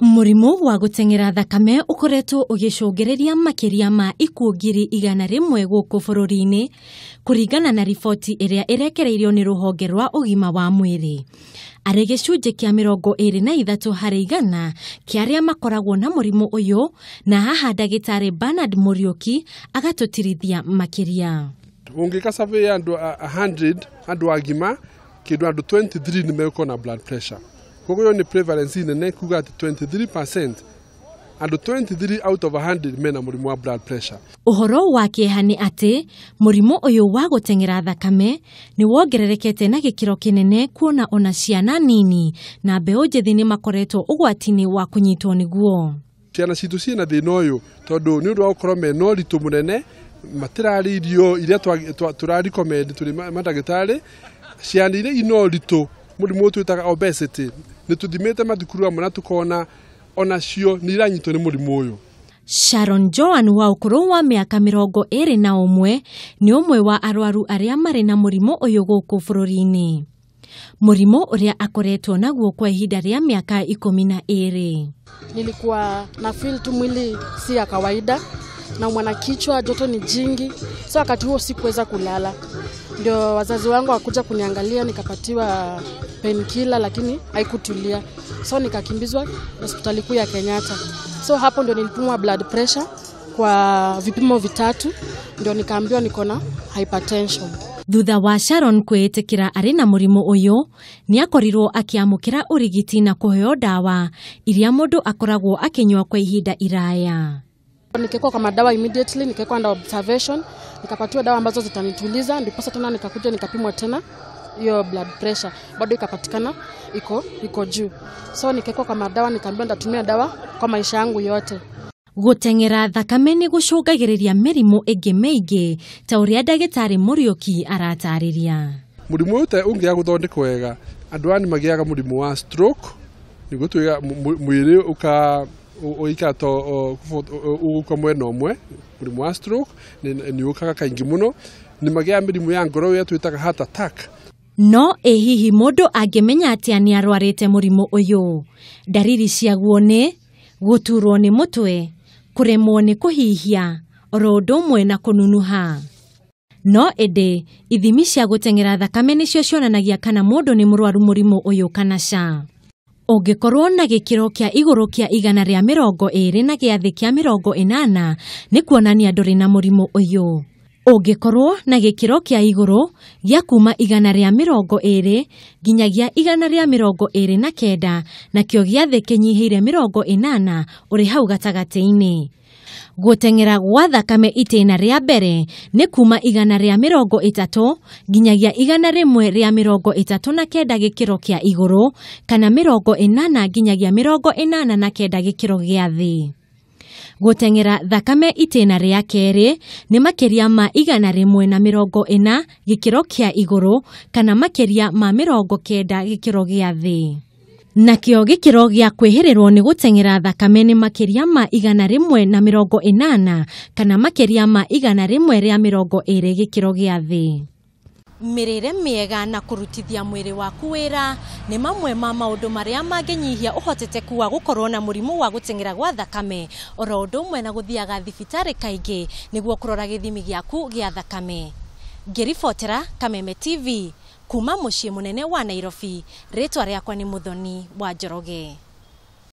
Mũrimũ wa gũteng'era thakame ũkoretwo ũgĩcũngĩrĩria makĩria ma ikuũ 100,000 gũkũ bũrũri-inĩ kũringana na riboti ĩrĩa ĩrekereirio nĩ rũhonge rwa ũgima wa mwĩrĩ. Arĩ gĩcunjĩ kĩa 23 harĩ igana kĩa arĩa makoragwo na mũrimũ ũyũ, na haha ndagĩtarĩ Bernard Mũriũki agatũtirithia makĩria. Ũngĩka survey ya andũ 100 andũ agima kĩndũ andũ 23 nĩ megũkorwo na blood pressure. Koguo ĩyo nĩ prevalence nene kuga atĩ 23% andũ 23 out of 100 mena mũrimũ wa blood pressure. Ũhoro wa kĩeha nĩ atĩ mũrimũ ũyũ wa gũteng'era thakame nĩ wongererekete na gĩkĩro kĩnene, kuona ona ciana nini na mbeũ njĩthĩ nĩ makoretwo ũgwati-inĩ wa kũnyitwo nĩguo. Ciana citũ ciĩna thĩna ũyũ tondũ nĩ ũndũ wa gũkorwo mena ũritũ mũnene, matirarĩa irio iria tũrarecommend tũrĩ mandagĩtarĩ. Ciana iria ina ũritũ mũrimũ ũyũ twĩtaga obesity nĩ tũthimĩte mathukuru amwe na tũkona onacio nĩ iranyitwo nĩ mũrimũ ũyũ. Sharon Joan wa ũkũrũ wa mĩaka 21 nĩ ũmwe wa arwaru arĩa marĩ na mũrimũ ũyũ gũkũ bũrũri-inĩ. Mũrimũ ũrĩa akoretwo naguo kwa ihinda rĩa mĩaka 12. Nilikuwa na feel tu mwili si ya kawaida, naumwa na kichwa, joto ni jingi, so wakati huo sikuweza kulala. Ndio wazazi wangu wakuja kuniangalia, nikapatiwa painkiller lakini haikutulia. So nikakimbizwa hospitali kuu ya Kenyatta. So hapo ndio nilipimwa blood pressure kwa vipimo vitatu, ndio nikaambiwa niko na hypertension. Thutha wa Sharon kwĩĩtĩkĩra arĩ na mũrimũ ũyũ, nĩ akorirwo akĩamũkĩra ũrigiti na kũheo ndawa iria mũndũ akoragwo akĩnyua kwa ihinda iraya. Nikawekwa kwa madawa immediately, nikawekwa under observation, nikapatiwa dawa ambazo zitanituliza, ndiposa tena nikakuja nikapimwa tena hiyo blood pressure, bado ikapatikana iko juu. So nikawekwa kwa madawa, nikaambiwa nitatumia dawa kwa maisha yangu yote. Gũteng'era thakame nĩ gũcũngagĩrĩria mĩrimũ ĩngĩ mĩingĩ ta ũrĩa ndagĩtarĩ Mũriũki aratarĩria. Mũrimũ ũyũ ũngĩaga gũthondekwo wega, andũ aya nĩ magĩaga mũrimũ wa stroke, nĩguo tuiga mwĩrĩ ũikara ta ũgũkua mwena ũmwe. Mũrimũ wa stroke nĩ ũkaga kaingĩ mũno. Nĩ magĩaga mĩrimũ ya ngoro ĩrĩa twĩtaga heart attack. No ĩ hihi mũndũ angĩmenya atĩa nĩ arwarĩte mũrimũ ũyũ? Ndariri ciaguo nĩ gũturwo nĩ mũtwe, kũremwo nĩ kũhihia, oro ũndũ ũmwe na kũnunuha. No ĩndĩ ithimi cia gũteng'era thakame nĩcio cionanagia kana mũndũ nĩ mũrwaru mũrimũ ũyũ kana ca. Ũngĩkorwo na gĩkĩro kĩa igũrũ kĩa 120 na gĩa thĩ kĩa 80 nĩ kuonania ndũrĩ na mũrimũ ũyũ. Ũngĩkorwo na gĩkĩro kĩa igũrũ gĩa kuma 120 nginyagia 129 nakĩo gĩa thĩ kĩnyihĩire 80 ũrĩ hau gatagatĩ-inĩ. Gũteng'era gwa thakame itĩna rĩa mbere nĩ kuma 130 nginyagia 139 gĩkĩro kĩa igũrũ kana 80 nginyagia 89 gĩkĩro gĩa thĩ. Gũteng'era thakame itĩna rĩa kerĩ nĩ makĩria ma 140 gĩkĩro kĩa igũrũ kana makĩria ma 90 gĩkĩro gĩa thĩ. Nakĩo gĩkĩro gĩa kwĩhĩrĩrwo nĩ gũteng'era thakame nĩ makĩria ma 180 kana makĩria ma 120 gĩkĩro gĩa thĩ. Mĩrĩre mĩega na kũrutithia mwĩrĩ waku wĩra nĩ mamwe ma maũndũ marĩa mangĩnyihia ũhotekeku wa gũkorwo na mũrimũ wa gũteng'era gwa thakame, oro ũndũ ũmwe na gũthiaga thibitarĩ kaingĩ nĩguo kũrora gĩthimi gĩaku gĩa thakame. Ngĩribotera Kameme TV kuma mũciĩ mũnene wa Nairobi, rĩtwa rĩakwa nĩ Mũthoni wa Njoroge.